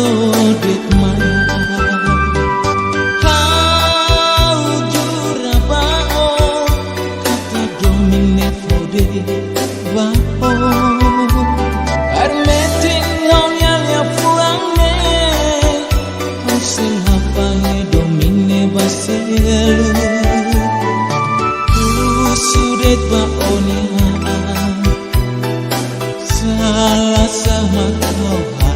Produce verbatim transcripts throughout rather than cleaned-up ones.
De'it mai. Ha'u jura ba o, katak domin ne'e fó de'it ba o. Karik metin ha'u-nia liafuan ne'e, ha'u sei la fali domin ne'e ba seluk. Husu de'it ba o-nia an. Sala sá mak ha'u halo.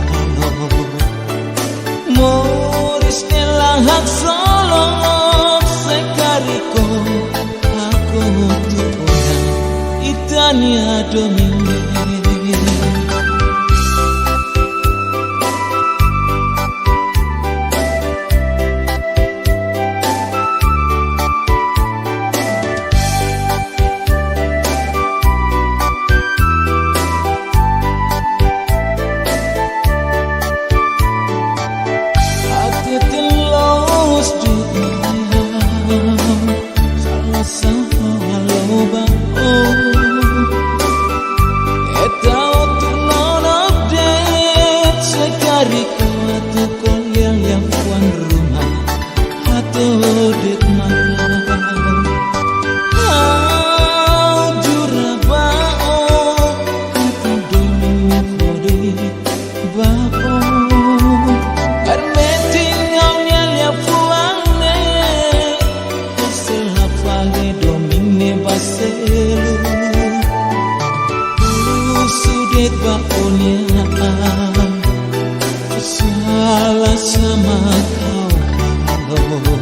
Moris ne'e la haksolok, se karik ó akotu ona ita-nia domin ne'e. Hateten loos de'it mai ha'u, sala sá ha'u halo ba o. Ita hotu nonook de'it, se karik ó atu ko'alia liafuan ruma, hato'o de'it mai ha'u. Ha'u jura ba o, katak domin ne'e fó de'it ba o. Karik metin ha'u-nia liafuan ne'e, ha'u sei la fali domin ne'e ba seluk. Husu de'it ba o-nia an. Sala sá mak ha'u halo.